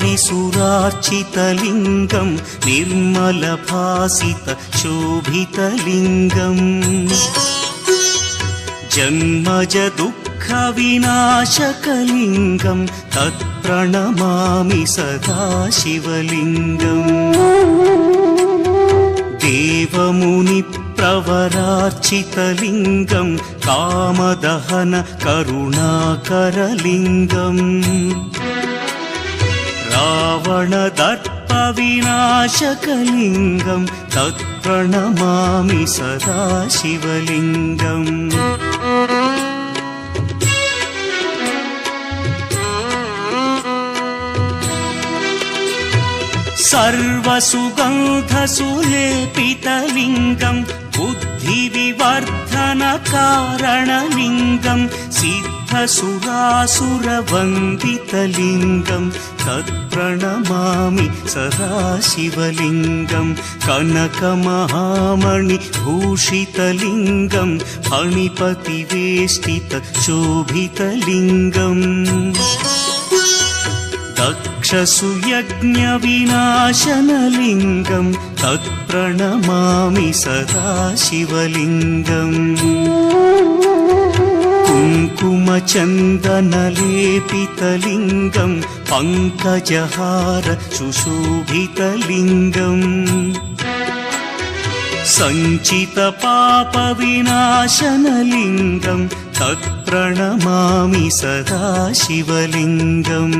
आदिसुरार्चितलिङ्गं निर्मलभासित शोभितलिङ्गम् जन्मज दुःखविनाशकलिङ्गं तत्प्रणमामि सदा शिवलिङ्गम्। देवमुनिप्रवरार्चितलिङ्गं कामदहन करुणाकरलिङ्गम् रावणदर्पविनाशकलिङ्गं तत्प्रणमामि सदा शिवलिङ्गम्। सर्वसुगन्धसुलेपितलिङ्गं बुद्धिविवर्धनकारणलिङ्गं सिद्धसुरासुरवन्दितलिङ्गं तत्प्रणमामि सदा शिवलिङ्गं। कनकमहामणिभूषितलिङ्गं फणिपतिवेष्टितशोभितलिङ्गम् दक्षसुयज्ञविनाशनलिङ्गं तत्प्रणमामि सदा शिवलिङ्गम्। कुङ्कुमचन्दनलेपितलिङ्गं पङ्कजहार सुशोभितलिङ्गम् सञ्चितपापविनाशनलिङ्गं तत्प्रणमामि सदा शिवलिङ्गम्।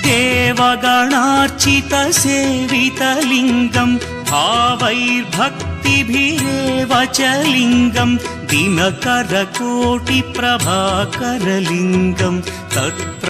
देवगणार्चितसेवितलिङ्गं भावैर्भक्तिभिरेव च लिङ्गं दिनकरकोटिप्रभाकरलिङ्गं तत्र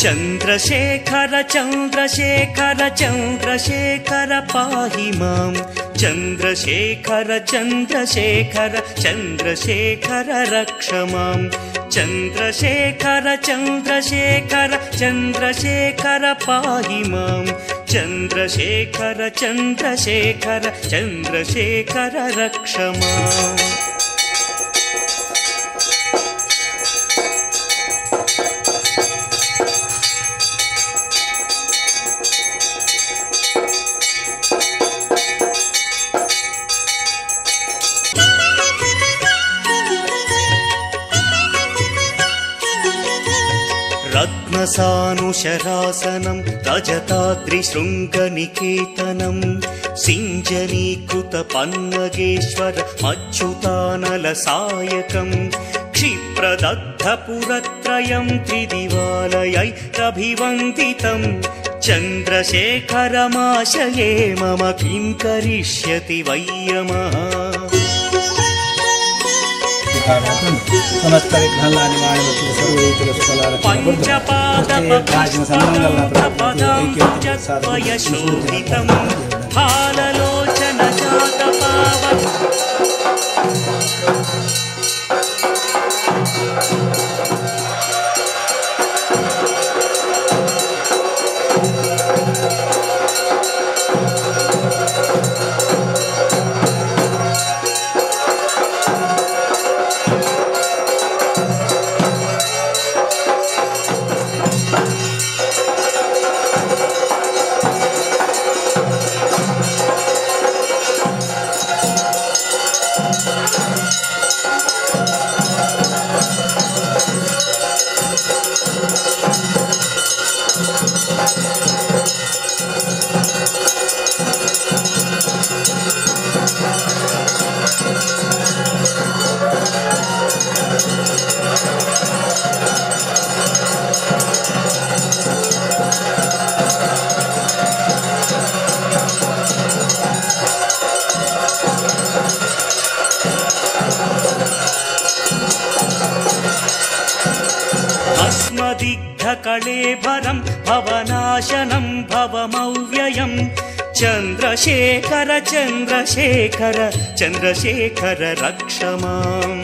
चन्द्रशेखर चन्द्रशेखर चन्द्रशेखर पाहि मां। चन्द्रशेखर चन्द्रशेखर चन्द्रशेखर रक्ष मां। चन्द्रशेखर चन्द्रशेखर चन्द्रशेखर पाहि मां। चन्द्रशेखर चन्द्रशेखर चन्द्रशेखर रक्ष मां। रत्नसानुशरासनं रजताद्रिशृङ्गनिकेतनं सिञ्जनीकृतपन्नगेश्वर मच्युतानलसायकं क्षिप्रदग्धपुरत्रयं त्रिदिवालयैरभिवन्दितं चन्द्रशेखरमाशये मम किं करिष्यति वै यमः। पञ्चपादपपुष्पदं फाललोचनजातपावक। कलेभरं भवनाशनं भवमव्ययं चन्द्रशेखर चन्द्रशेखर चन्द्रशेखर रक्ष माम्।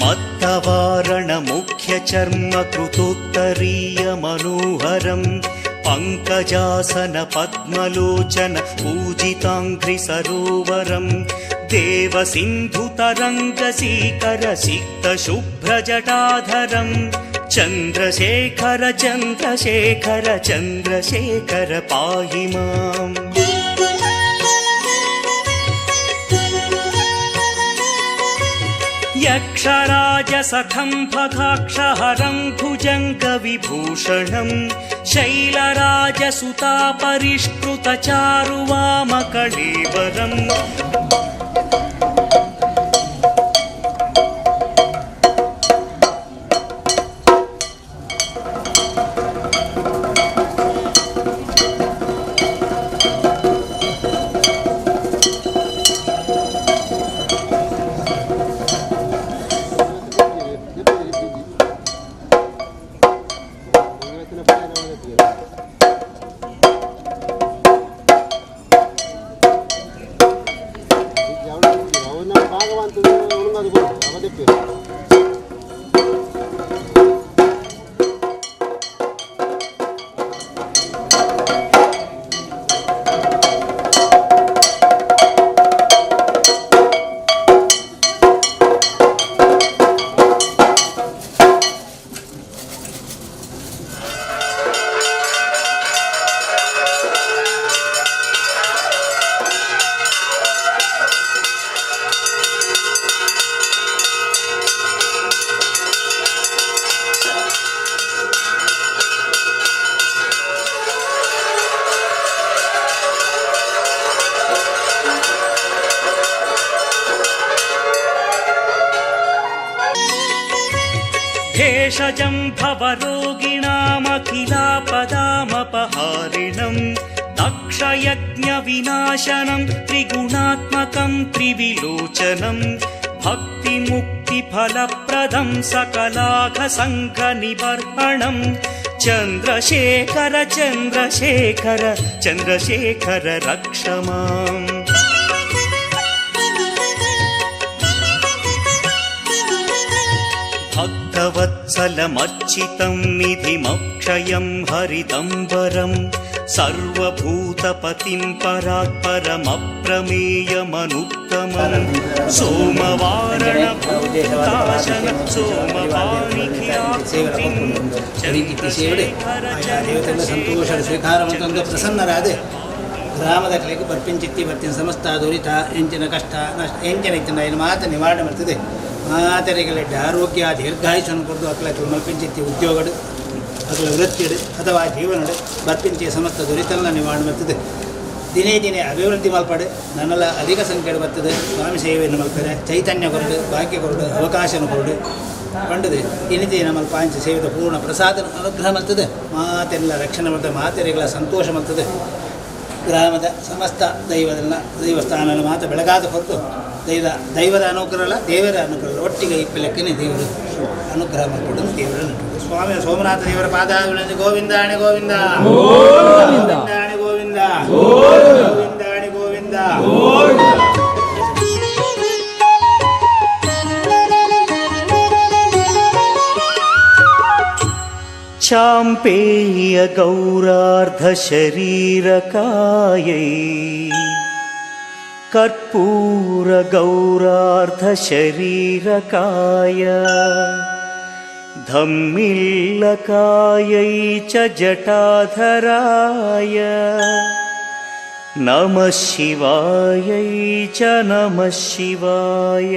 मत्तवारण मुख्यचर्म कृतोत्तरीय मनोहरं पङ्कजासन पद्मलोचन पूजिताङ्घ्रिसरोवरं देवसिन्धुतरङ्गसीकर सिक्तशुभ्रजटाधरं चन्द्रशेखर चन्द्रशेखर चन्द्रशेखर पाहि माम्। यक्षराजसखं भगाक्षहरं भुजङ्गविभूषणं शैलराजसुतापरिष्कृतचारुवामकळेवरम्। भेषजं भवरोगिणामखिलापदामपहारिणं दक्षयज्ञविनाशनं त्रिगुणात्मकं त्रिविलोचनं भक्तिमुक्तिप्रदायकं मुक्तिफलप्रदं सकलाघसङ्घनिबर्हणं चन्द्रशेखर चन्द्रशेखर चन्द्रशेखर रक्ष माम्। भक्तवत्सलमर्चितं निधिमक्षयं हरिदम्बरं सर्वभूतपतिं परात्परमप्रमेयमनुत्तमं सोमवारण भूताशन सोमवानिखिलाकृतिं ಸಂತೋಷ ಸ್ವೀಕಾರ ಮತ್ತೊಂದು ಪ್ರಸನ್ನರಾದ ಗ್ರಾಮದ ಕಲೆಗೆ ಬರ್ಪಿಂಚಿತ್ತಿ ಬರ್ತೀನಿ ಸಮಸ್ತ ದುರಿತ ಎಂಚಿನ ಕಷ್ಟ ನಷ್ಟ ಎಂಚಿನ ಇತ್ತಿನ ಇನ್ನು ಮಾತು ನಿವಾರಣೆ ಮಾಡ್ತದೆ. ಮಾತರಿಗಳೆಡ್ಡ ಆರೋಗ್ಯ ದೀರ್ಘಾಯುಷನ್ನು ಕೊಡ್ದು ಅಕ್ಲ ಮಲ್ಪಿಂಚಿತ್ತಿ ಉದ್ಯೋಗಡು ಅಕ್ಲ ವೃತ್ತಿಡು ಅಥವಾ ಜೀವನಡು ಬರ್ಪಿಂಚಿ ಸಮಸ್ತ ದುರಿತನ ನಿವಾರಣೆ ಮಾಡ್ತದೆ. ದಿನೇ ದಿನೇ ಅಭಿವೃದ್ಧಿ ಮಲ್ಪಡು ನನ್ನೆಲ್ಲ ಅಧಿಕ ಸಂಖ್ಯೆ ಬರ್ತದೆ. ಸ್ವಾಮಿ ಸೇವೆಯನ್ನು ಮಲ್ಪರೆ ಚೈತನ್ಯ ಕೊರಡು ಭಾಗ್ಯ ಕೊರಡು ಅವಕಾಶನ ಕೊರಡು ಪಂಡದೆ ಇನ್ನಿತಿ ನಮ್ಮಲ್ಲಿ ಪಾಂಚ ಸೇವೆದ ಪೂರ್ಣ ಪ್ರಸಾದ ಅನುಗ್ರಹ ಮಾಡ್ತದೆ. ಮಾತೆಲ್ಲ ರಕ್ಷಣೆ ಮಾಡ್ತದೆ, ಮಾತೆರೆಗಳ ಸಂತೋಷ ಮಾಡ್ತದೆ. ಗ್ರಾಮದ ಸಮಸ್ತ ದೈವದಲ್ಲ ದೈವಸ್ಥಾನ ಮಾತ ಬೆಳಗಾದ ಹೊರತು ದೈವದ ಅನುಗ್ರಹ ಅಲ್ಲ ದೇವರ ಅನುಗ್ರಹ ಒಟ್ಟಿಗೆ ಇಪ್ಪಲೆಕ್ಕನೆ ದೇವರು ಅನುಗ್ರಹ ಮಾಡಿಕೊಂಡು ದೇವರನ್ನು ಸ್ವಾಮಿ ಸೋಮನಾಥ ದೇವರ ಪಾದ ಗೋವಿಂದಾಣಿ ಗೋವಿಂದ ಗೋವಿಂದಾಣಿ ಗೋವಿಂದ ಗೋವಿಂದಾಣಿ ಗೋವಿಂದ. ಚಾಂಪೇಯ ಗೌರಾರ್ಧ ಶರೀರಕಾಯೈ ಕರ್ಪೂರ ಗೌರಾರ್ಧ ಶರೀರಕಾಯ ಧಮ್ಮಿಲ್ಲಕಾಯೈ ಚ ಜಟಾಧರಾಯ ನಮಃ ಶಿವಾಯೈ ಚ ನಮಃ ಶಿವಾಯ.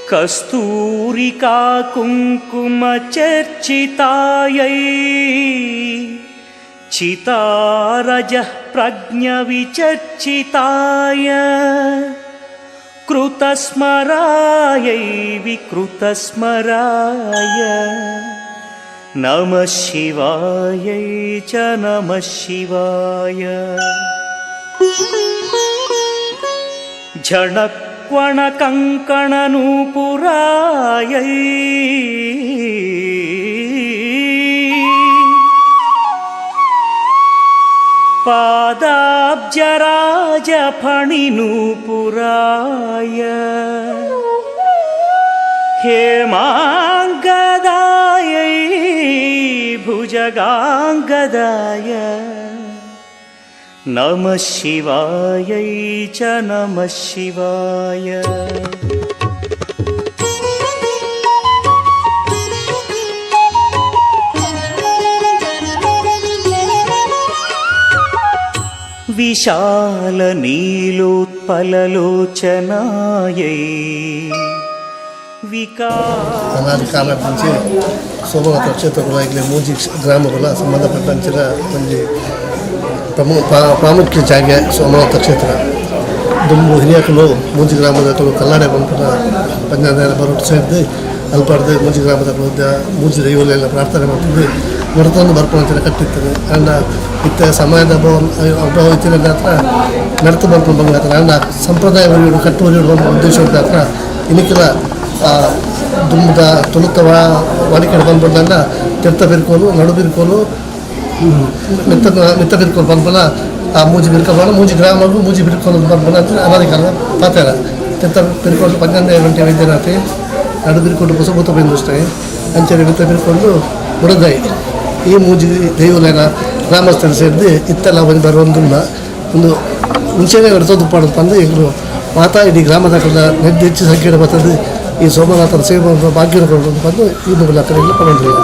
ಕಸ್ತೂರಿಕಾ ಕುಂಕುಮ ಚರ್ಚಿತಾಯೈ ಚಿತಾರಜಃ ಪ್ರಜ್ಞ ವಿಚರ್ಚಿತಾಯ ಕೃತಸ್ಮರಾಯೈ ವಿಕೃತಸ್ಮರಾಯ ನಮಃ ಶಿವಾಯೈ ಚ ನಮಃ ಶಿವಾಯ. ಝಣಕ್ವಣ ಕಂಕಣನೂಪುರಾಯೈ ಪಾದಾಬ್ಜರಾಜಫಣಿನೂಪುರಾಯ ಹೇಮಾಂಗದಾಯೈ ಭುಜಗಾಂಗದಾಯ ನಮಃ ಶಿವಾಯೈ ಚ ನಮಃ ಶಿವಾಯ. ವಿಶಾಲ ನೀಲೋತ್ಪಲಲೋಚನಾಯೈ ಅನಾದಿ ಕಾಲ ಮುಂಚೆ ಸೋಮನಾಥ ಕ್ಷೇತ್ರಗಳ ಮೂಜಿ ಗ್ರಾಮಗಳ ಸಂಬಂಧಪಟ್ಟಂಚಿನ ಒಂಜಿ ಪ್ರಾಮುಖ್ಯ ಜಾಗೆ ಸೋಮನಾಥ ಕ್ಷೇತ್ರ. ದುಂಬು ಹಿರಿಯಕಲು ಮೂಜಿ ಗ್ರಾಮದಕಲು ಕಲ್ಲಾಡೆ ಪನ್ಪುನ ಪಂಜಾಂದಾಯನ ಬರೋಟು ಸೇರಿದು ಅಲ್ಪಾಡ್ದು ಮೂಜಿ ಗ್ರಾಮದಕಲು ಮೂಜಿ ದೈವಲೆಲ್ಲ ಪ್ರಾರ್ಥನೆ ಮಾಡ್ತದೆ ನಡತೊಂದು ಬರ್ಪುನಂಚಿನ ಕಟ್ಟಿರ್ತದೆ. ಆಂಡ ಇತ್ತ ಸಮಯದ ಅಭಾವ ಅಭಾವ ಇತ್ತಿನ ಹತ್ರ ನಡತು ಬರ್ಪುನ ಬಂದ ಹತ್ರ ಆಂಡ ಸಂಪ್ರದಾಯ ಒರಿಯೋಡು ಕಟ್ಟು ಒರಿಯೋಡು ಉದ್ದೇಶ ಹತ್ರ ಇನ್ನಕ್ಕೆಲ್ಲ ದುಂಬುದ ತುಳುತ ವಾಡಿಕೆ ಬಂದ್ಬಿಡ್ದಂಡ ತಿರ್ತ ಬಿರ್ಕೋಲು ನಡು ಬಿರ್ಕೋಲು ಮಿತ್ತ ಮಿತ್ತ ಬಿರ್ಕೋಲು ಬಂದ್ಬಲ ಆ ಮೂಜಿ ಬಿರ್ಕೋಬಾರ ಮೂಜಿ ಗ್ರಾಮಗೂ ಮೂಜಿ ಬಿರ್ಕೋಲು ಬಂದ್ಬಲ ಅಂತ ಅನಾದಿ ಕಾಲದ ಪಾತ್ರ. ತಿರ್ತ ಬಿರ್ಕೊಂಡು 12 ಗಂಟೆ ವೈದ್ಯನಾಥಿ ನಡು ಬಿರ್ಕೊಂಡು ಹೊಸಭೂತ ಬಿಂದುಷ್ಟೇ ಅಂಚನೆ ಮಿತ್ತ ಬಿರ್ಕೊಂಡು ಮುಡದಾಯಿ ಈ ಮೂಜಿ ದೈವಲೇನ ಗ್ರಾಮಸ್ಥರು ಸೇರಿದು ಇತ್ತೆಲ್ಲ ಒಂದು ಬರುವಂದಿಲ್ಲ ಒಂದು ಮುಂಚೆನೇ ನಡ್ತೋದು ಪಾಡೋದು ಎಂಗಳು ಮಾತಾ ಇಡೀ ಗ್ರಾಮದ ನೆದ್ದು ಹೆಚ್ಚು ಸಂಖ್ಯೆ ಬರ್ತದೆ. ಈ ಸೋಮನಾಥನ ಸೇವೆ ಭಾಗ್ಯ ಬಂದು ಈ ಮೂಲಕ ಪಡೆದಿಲ್ಲ.